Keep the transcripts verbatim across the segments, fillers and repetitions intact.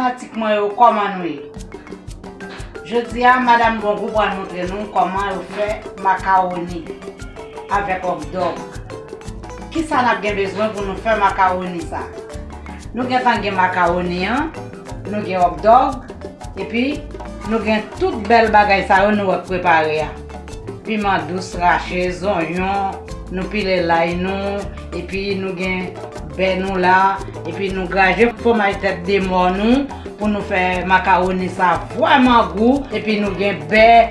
Fanatik mwen yo, kòman nou ye? Jodi a, Madam Bongou pral montre nou kòman yo fè makawoni avèk òkdòg. Kisa n ap gen bezwen pou nou fè makawoni sa? Nou gentan gen makawoni an, nou gen òkdòg, epi nou gen tout bèl bagay sa yo nou wè k prepare a. Piman dous rache, zonyon, nou pile lay nou, epi nou gen bè nou la, epi nou graje fwomaj tèt de mò nou pou nou fè makawoni sa vrèman gou, epi nou gen bè,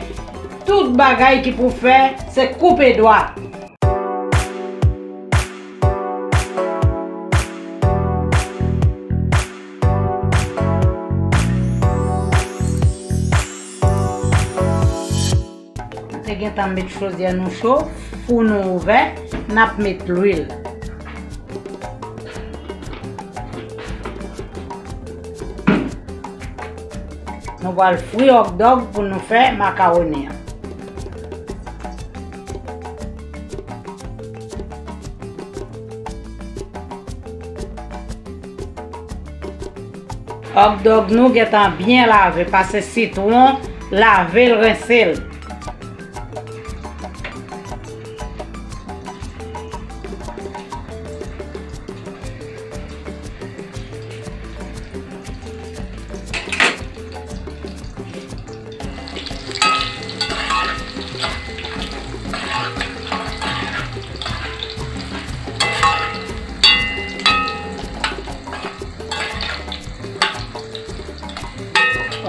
tout bagay ki pou fè, se koupe dwa. Nou te gentan met chodyè nou cho, fou nou ouvè, n ap met lwil. Nou pral fri òkdòg pou nou fè makawoni an. Òkdòg nou gentan byen lave, pase sitwon, lave l, rense l.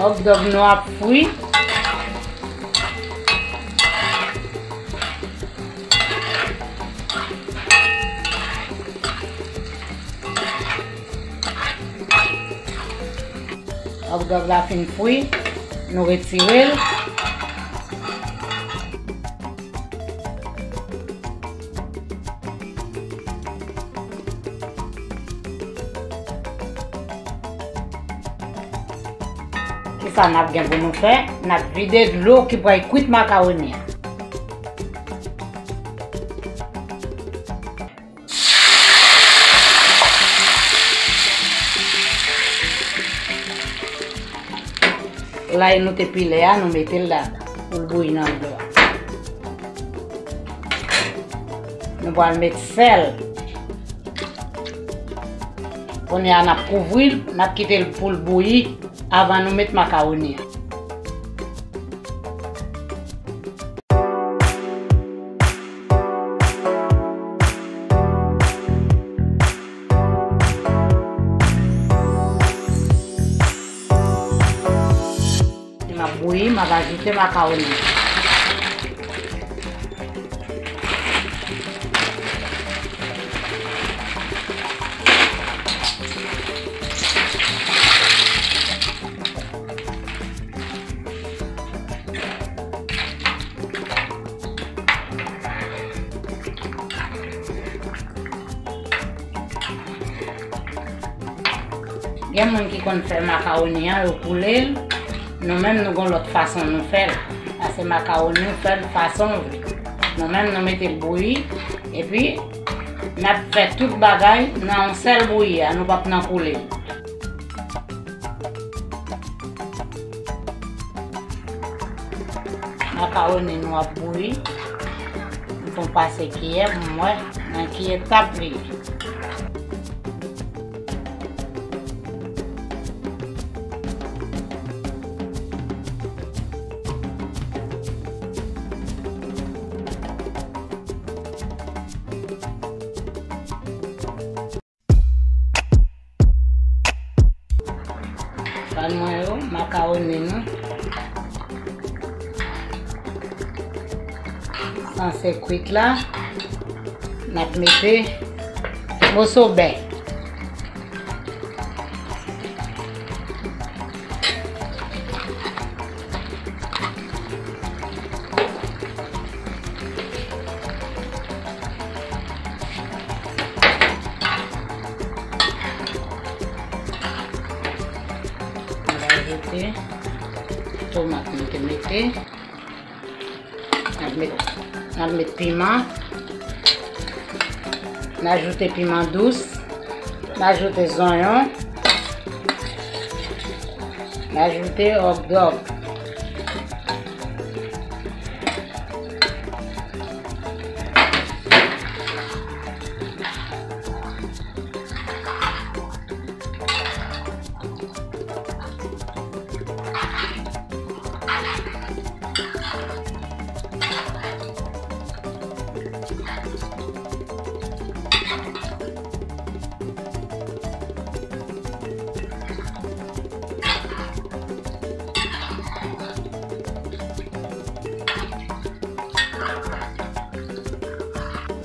Òkdòg nou ap fri. Òkdòg la fin fri, nou retire l. Kisa n ap gen pou nou fè? N ap vide dlo ki pral kwit makawoni an. Lay nou te pile a, nou mete l ladan pou l bouyi nan dlo a. Nou pral met sèl. Kounye a, n ap kouvri l, n ap kite l pou l bouyi avan nou met makawoni an. M ap bouyi, m ap ajoute makawoni. Gen moun ki konn fè makawoni an, yo koule l. Nou menm, nou gon lòt fason nou fè l. Pase makawoni, ou fè l fason w vle. Nou menm, nou mete l bouyi. Epi, n ap fè tout bagay nan yon sèl bouyi a, nou p ap nan koule l. Makawoni nou ap bouyi. M fon pase kiyè pou m wè nan ki etap li ye. Fan mwen yo, makawoni nou sanse kwit la, n ap mete moso bè. N a ajoute tomat nou te mete. N ap met, n ap met piman. N ajoute piman dous. N ajoute zonyon. Ajoute hot dog.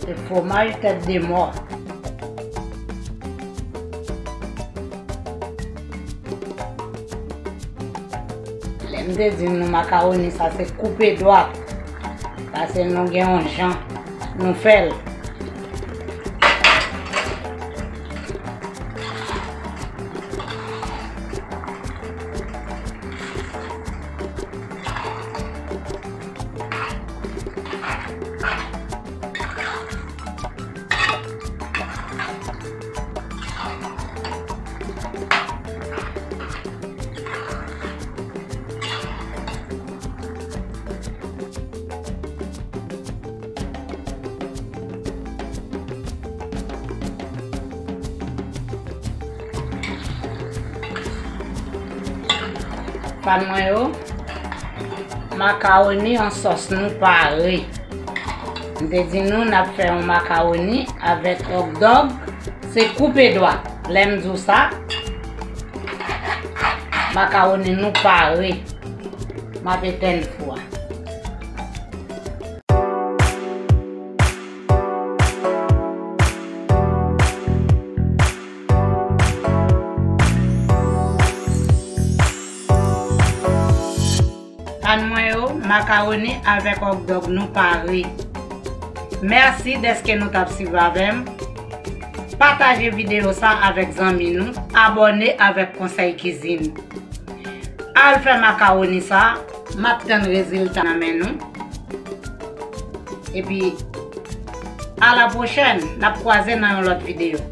Se fwomaj tèt de mò. Lè m te di nou makawoni sa se koupe dwat. Paske nou gen yon jan nou fè l. Fan mwen yo, makawoni an sòs nou pare. M te di nou n ap fè yon makawoni avèk hot dog, se koupe dwa. Lè m di w sa, makawoni nou pare. M ap etèn fou a. Fan mwen yo, makawoni avèk hot dog nou pare. Mèsi dèske nou t ap swiv avè m. Pataje videyo sa avèk zanmi nou. Abòne avèk Konsèy Kizin. Al fè makawoni sa, m ap tann rezilta nan men nou. Epi, a la pwochèn, n ap kwaze nan yon lòt videyo.